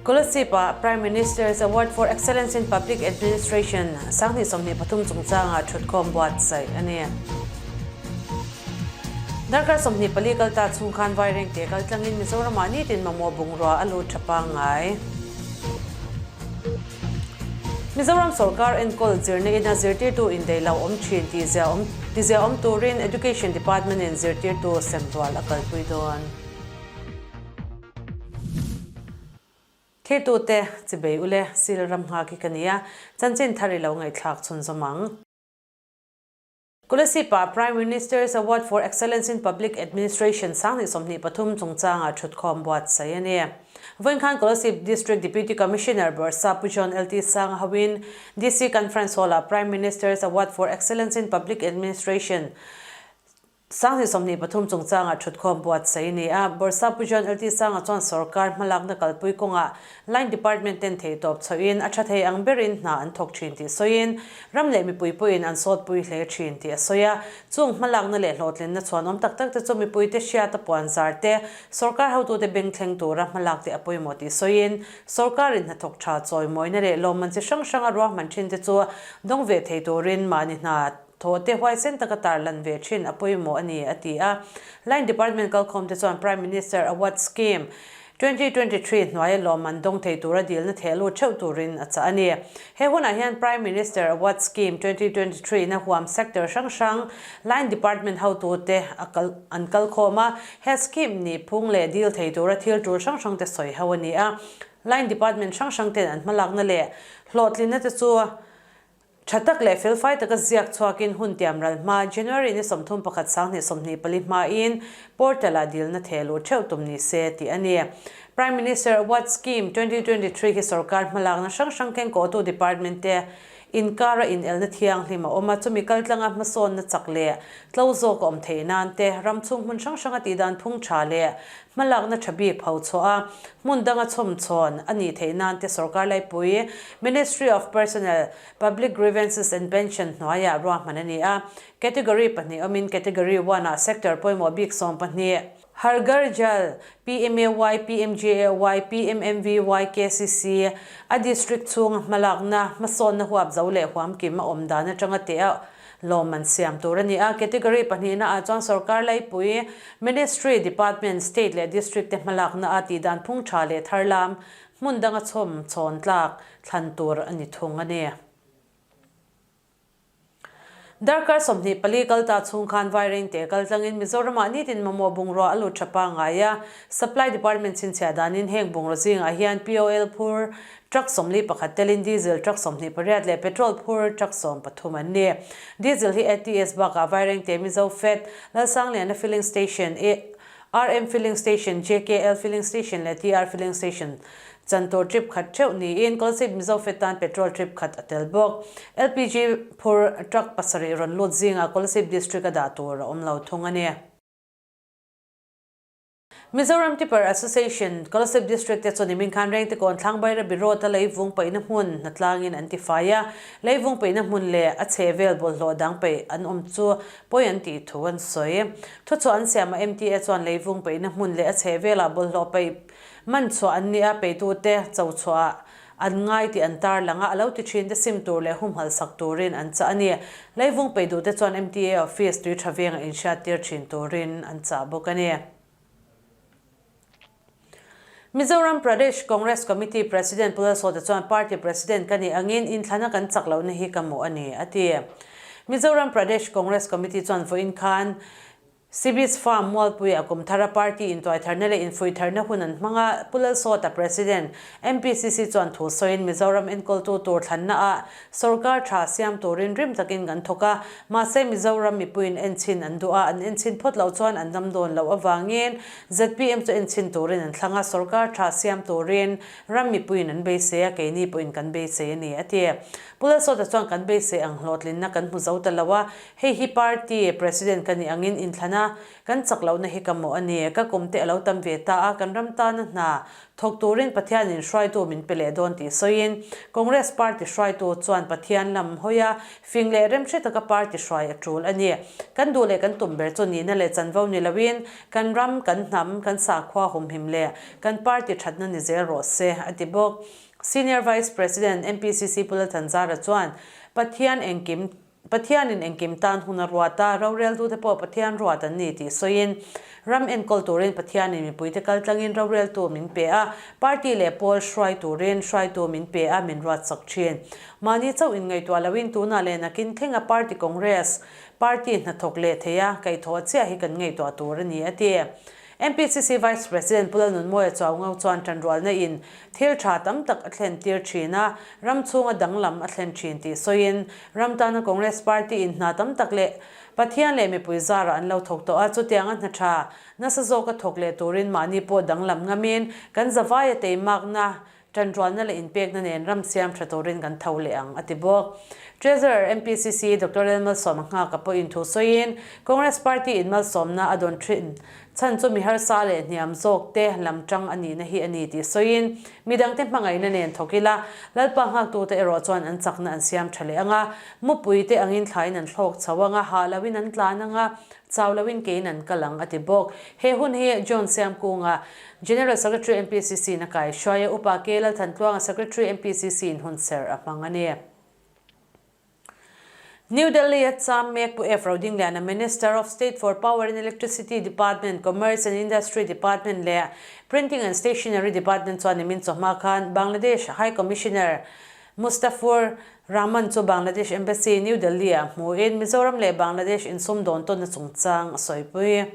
Kolasib-ah Prime Minister's Award for Excellence in Public Administration 2023 chungchangah thutkhawm buatsaih a ni. Darkar 24 kal ta chhung khan Vairengte kal tlangin Mizoramah nitin mamawh bungrua a lut tha pangngai. Mizoram sorkar enkawl zirna ina zirtirtu indeih lo awm thin tih zia awm tizia awm turin Education Department-in zirtirtu semrual a kalpui dawn. Thirtute chibei ule sil ram nghak hi ka nia, chanchin thar i lo ngaihthlak chhunzawm ang. Kolasib-ah Prime Minister's Award for Excellence in Public Administration 2023 chungchangah thutkhawm buatsaih a ni. Vawiin khan Kolasib District Deputy Commissioner Bawrhsa Pu John LT Sanga hoin DC Conference Hall-ah Prime Minister's Award for Excellence in Public Administration 2023 chungchangah thutkhawm buatsaih a ni a. Bawrhsa Pu John LT Sanga chuan sorkar hmalakna kalpui kawngah Line Department ten theihtawp chhohin a tha thei ang berin hna an thawk thin tih sawiin, ram leh mipui pawhin an sawtpui hle thin tih a sawi a. Chung hmalakna leh hlawhtlinna chhuanawm tak tak te chu mipuite hriata puan zar te, sorkar hotute beng thleng tura hmalak te a pawimawh tih sawiin, sorkarin hnathawk tha chawimawina leh lawmman chi hrang hranga ruahman thin te chu dawng ve thei turin mahni hna Thaw te huaisen taka tarlan ve thin a pawimawh a ni, a ti a. Line Department kalkhawm te chuan Prime Minister Award Scheme, 2023 hnuaia lawmman dawng thei tura dilna theh lut theuh turin a chah a ni. He hunah hian Prime Minister Award Scheme, 2023 na huam sector hrang hrang Line Department hotute a kal an kalkhawm a, he scheme nih phung leh dil thei tura thil tul hrang hrang te sawi ho a ni a. Line Department hrang hrang ten an hmalakna leh hlawhtlinna te chu Tha tak leh felfai taka ziak chhuakin hun tiam ral hma January ni 31 2024 hmain portal-ah dilna theh luh theuh tum ni se tih a ni. Prime Minister Award Scheme 2023 hi sorkar hmalakna hrang hrang kengkawhtu department te inkara inelna thianghlim a awm a, chumi kaltlanga hmasawnna chak leh tlo zawk a awm theih nan te, ram chhung hmun hrang hranga tihdan phung tha leh Hmalakna tha bik pho chhuah a, hmun danga chhawmchhawn a nih theih nan te sorkar laipui, Ministry of Personnel, Public Grievances and Pension hnuaiah ruahman a ni a. Category pahnih awmin Category one ah sector pawimawh bik 12, Har Ghar Jal, PMAY, PMJAY, PMMVY, KCC, a district chhunga hmalakna, hmasawnna huap zo leh huamkim a awm dan atanga teh a Lawmman siam tur a ni a, category pahnihna ah chuan sorkar laipui, ministry, department, state leh district te hmalakna a tihdan phung tha leh thar lam hmun danga chhawm chhawn tlak thlan tur a ni thung a ni. Darkar 24 kal ta chhung khan Vairengte kal tlangin Mizoramah nitin mamawh bungrua a lut tha pangngai a, Supply Department chhinchhiah danin heng bungraw zingah hian POL phur Truck 41 telin diesel truck 28 leh petrol phur truck 13 an ni. Diesel hi ATS bakah Vairengte Mizo Fed, Lalsangliana Filling Station, RM Filling Station, JKL Filling Station leh TR Filling Station chan tur trip khat theuh niin Kolasib Mizo Fed tan petrol trip khat a tel bawk. LPG phur truck pasarih rawn lut zingah Kolasib District a dah tur a awm lo thung a ni. Mizoram Tipper Association, Kolasib District te chuan nimin khan Rengte kawn thlang Bairabi Road a leivung paihna hmun hnatlangin an tifai a, leivung paihna hmun leh a chhehvel bawlhhlawh dang paih an awm chu pawi an tih thu an sawi. Thuchhuah an siamah MTA chuan leivung paihna hmun leh a chhehvelah bawlhhlawh paih man chhuah an nia peihtute cho chhuah an ngai tih an tarlang a, a lo ti thin te sim tur leh humhalh sak turin an chah a ni. Leivung peih duh te chuan MTA office tui tha venga inhriat tir thin turin an chah bawk a ni. Mizoram Pradesh Congress Committee President Pu Lalsawta chuan party president ka nih angin inthlana kan chak lohna hi ka mawh a ni, a ti. Mizoram Pradesh Congress Committee chuan vawiin khan Sibis Farm Mualpuia kum thara party intuaitharna leh infuitharna hun an hmang a, Pu Lalsawta President, MPCC chuan thu sawiin Mizoram enkawltu tur thlanna ah sorkar tha siam turin rim takin kan thawk a, mahse Mizoram mipuiin enchhin an duh a, an enchhin phawt loh chuan an dam dawn loh avangin zpm chu enchhin turin an thlang a, sorkar tha siam turin ram mipuiin an beisei a, keini pawhin kan beisei a ni, a ti. Pu Lalsawta chuan kan beisei ang hlawhtlinna kan hmu zo ta lo a, Hei hi party president ka nih angin inthlana. a, kan chak lohna hi ka mawh a ni. Ka kum te a lo tam ve ta a, kan ram tana hna thawk turin Pathianin hruaitu min pe leh dawn tih sawiin Congress party hruaitu chuan Pathian lam hawi a, fing leh remhre taka party hruai a tul a ni. Kan duh leh kan tum ber chu nihna leh chanvo ni loin kan ram, kan hnam, kan sakhua humhim leh kan party thatna ni zel rawh se, a ti bawk. Senior Vice President MPCC Pu Lalthanzara chuan Pathian engkim Pathianin engkim tan hun a ruat a, roreltute pawh Pathian ruat an ni tih sawiin, ram enkawl turin Pathianin mipuite kaltlangin roreltu min pe a, party leh pawl hruai turin hruaitu min pe a, min ruat chak thin. Mahni chauh inngaihtuah loin tunah leh nakin thlenga party congress, party hnathawk leh theia kaihthawh chiah hi kan ngaihtuah tur a ni, a ti. MPCC Vice President Pu Lalnunmawia Chuaungo chuan ṭanrualna in thil ṭha tam tak a thlen tir ṭhin a, ram chhunga danglam a thlen ṭhin tih sawiin, ram tana Congress Party in hna tam tak leh Pathian leh mipui zarah an lo thawk tawh a, chutianga hna ṭha nasa zawka thawk leh turin mahni pawh danglam ngamin kan zavaia teimakna Ṭanrualna leh inpekna nen ram siam ṭha turin kan tho leh ang, a ti bawk. Treasurer MPCC Doctor Lalmalsawma Nghaka pawhin thu sawiin, Congress Party in malsawmna a dawn ṭhin chhan chu mi harsa leh hniam zawk te lam ṭang a nihna hi a ni tih sawiin, midangte hmangaihna nen thawk ila, Lalpa nghaktute erawh chuan an chakna an siam ṭha leh ang a, mupui te angin thlain an thlawk chho ang a, hah loin an tlan ang a, chau loin kein an kal ang, a ti bawk. He hun hi John Siamkunga General Secretary MPCC in a kai hruai a, Upa K. Lalthantluanga Secretary MPCC in hunserh a hmang a ni. New Delhi a cham mek Pu F. Rodingliana Minister of State for Power and Electricity Department, Commerce and Industry Department leh Printing and Stationery Department chuan nimin chawhma khan Bangladesh High Commissioner Mustafur Rahman chu Bangladesh Embassy, New Delhi-ah hmuin Mizoram leh Bangladesh insumdawn tawnna chungchang a sawipui.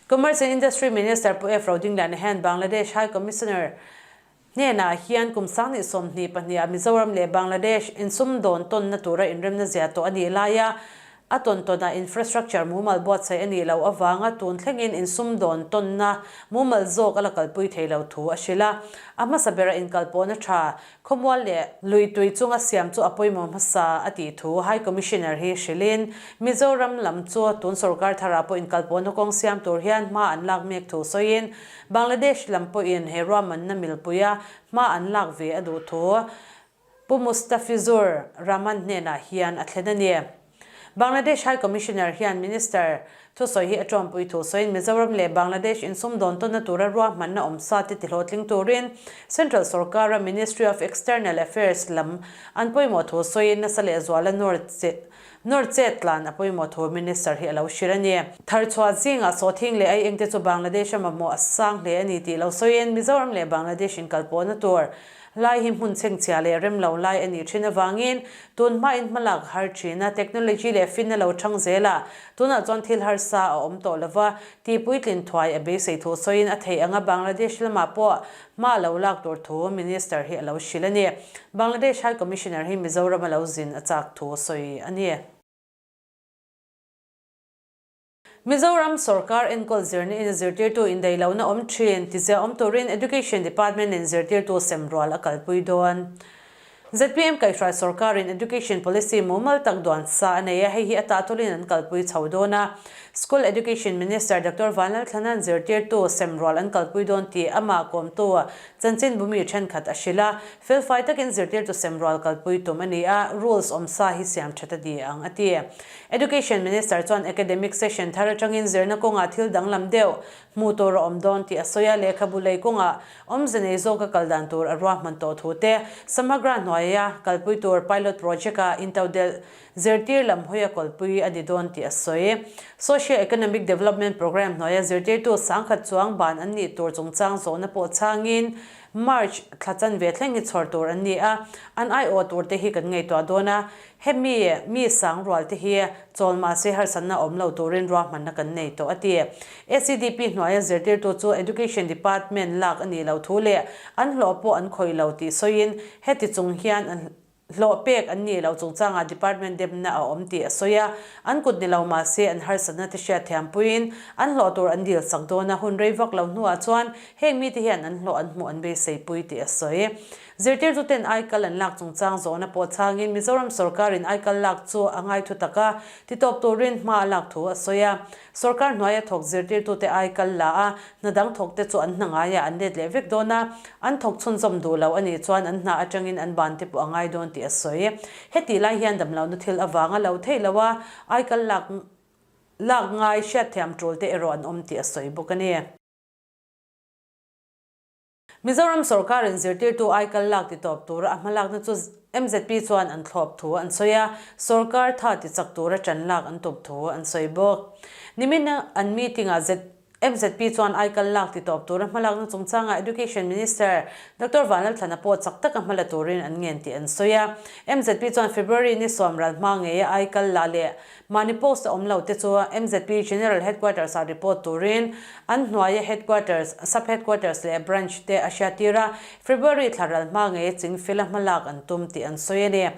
Commerce and Industry Minister Pu F. Rodingliana hian Bangladesh High Commissioner hnenah hian kum 2022 ah Mizoram leh Bangladesh insumdawn tawnna tura inremna zia tawh a nih laia a tawn tawnah infrastructure mumal buatsaih a nih loh avanga tun thlengin insumdawn tawnna mumal zawk a la kalpui thei lo thu a hrilh a. A hmasa bera inkalpawhna tha Khawmual leh lui tui chunga siam chu a pawimawh hmasa a tih thu High Commissioner hi hrilhin, Mizoram lam chu tun sorkar tharah pawh inkalpawhna kawng siam tur hian hma an lak mek thu sawiin, Bangladesh lam pawhin he ruahmanna milpuia hma an lak ve a duh thu Pu Mustafizur Rahman hnenah hian a thlen a ni. Bangladesh High Commissioner hian Minister thusawi hi a tawmpui thu sawiin Mizoram leh Bangladesh insumdawn tawnna tura ruahmanna awm sa te tihlawhtling turin Central sorkara Ministry of External Affairs lam an pawimawh thu sawiin nasa leh zuala nawr nawr chet tlan a pawimawh thu Minister hi a lo hrilh a ni. Tharchhuah zingah sawhthing leh aieng te chu Bangladesh a mamawh a sang hle a ni tih lo sawiin Mizoram leh Bangladesh inkalpawhna tur Lai hi hmun chhengchhia leh rem lo lai a nih thin avangin tun hmain hmalak har thin a, technology leh finna lo thang zel a, tunah chuan thil harsa a awm tawh lova, tih puitlin thuai a beisei thu sawiin a theih anga Bangladesh lamah pawh hma lo lak tur thu Minister hi a lo hrilh a ni. Bangladesh High Commissioner hi Mizoram a lo zin a chak thu sawi a ni. Mizoram sorkar enkawl zirna in zirtirtu indaihlohna awm thin tizia awm turin Education Department in zirtirtu sem rual a kalpui dawn. Zpm kaihhruai sorkarin Education Policy mumal tak duan sa a nei a, hei hi a tahtawlin an kalpui chho dawn a. School Education Minister Doctor Vanlalthlana'n zirtirtu sem rual an kalpui dawn tih amah kawmtu chanchinbumi thenkhat a hrilh a, felfai takin zirtirtu sem rual kalpui tum a ni a, rules awm sa hi siam that a ni ang a ti. Education Minister chuan academic session thar atangin zirna kawngah thil danglam deuh hmuh tur a awm dawn tih a sawi a, lehkhabu lei kawngah awmze nei zawka kal dan tur a ruahman tawh thu te, Samagra hnuaia kalpui tur pilot project-a intodelh zirtir lam hawi a kawlpui a ni dawn tih a sawi. Socio-Economic Development Programme hnuaia zirtirtu sangkhat chuang ban an nih tur chungchang zawhna pawh chhangin March thla chanve thleng hi chhawr tur an ni a, an aiawh tur te hi kan ngaihtuah dawn a, Hemi mi sang rual te hi chawl mahse harsatna awm lo turin ruahmanna kan nei tawh a ti. ACDP hnuaia zirtirtu chu Education Department lak a nih loh thu leh an hlawh pawh an khawih lo tih sawiin heti chung hian an hlawh pek an nih loh chungchangah department demna a awm tih a sawi a. An kut ni lo mahse an harsatna te hriatthiampuiin an hlawh tur an dil sak dawn a, hun rei vak lo hnuah chuan heng mite hian an hlawh an hmuh an beiseipui tih a sawi. Zirtirtuten aikal an lak chungchang zawhna pawh chhangin Mizoram sorkarin aikal lak chu a ngai thu tak a, titawp turin hma a lak thu a sawi a. Sorkar hnuaia thawk zirtirtute ai kal la a, hna dang thawkte chu an hna ngaiah an let leh vek dawn a, an thawk chhunzawm duh lo a nih chuan an hna atangin an ban te pawh a ngai dawn tih a sawi. Hetih lai hian damlohna thil avanga lo theih loh a, ai kal lak lak ngai hriatthiam tul te erawh an awm tih a sawi bawk a ni. Mizoram sorkarin zirtirtu aikal lak titawp tura a hmalakna chu mzp chuan an thlawp thu an sawi a, sorkar tha tichak tura ṭan lak an tum thu an sawi bawk. Nimin an meeting-ah mzp chuan aikal lak titawp tura hmalakna chungchangah Education Minister Doctor Vanlalthlana pawh chak taka hmala turin an ngen tih an sawi a. Mzp chuan February ni sawm ral hma ngeia aikal la leh Mahni post a awm lo te chu mzp General Headquarters ah report turin an hnuaia Headquarters, Sub Headquarters leh Branch te a hriattir a, February thla ral hma ngei chingfela hmalak an tum tih an sawi a ni.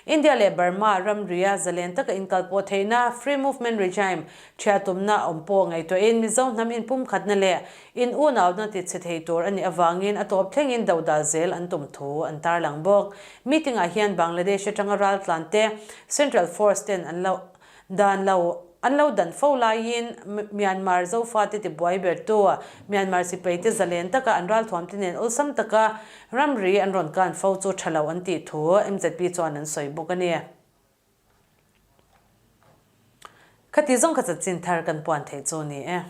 India leh Burma ramria zalen taka inkalpawh theihna, Free Movement Regime, thiah tumna awm pawh ngaihtuahin Mizo hnam inpumkhatna leh in unauna ti chhe thei tur a nih avangin a tawp thlengin dodal zel an tum thu an tarlang bawk. Meeting ah hian Bangladesh atanga raltlan te Central Force ten an lo dan lo an lo dan fo laiin Myanmar Zofate ti buai bertu Myanmar sipai te zalen taka an ralthuam te nen awlsam taka ramri an rawn kan fo chu tha lo an tih thu mzp chuan an sawi bawk a ni. Khati zawng kha chanchin thar kan puan theih chu ni e.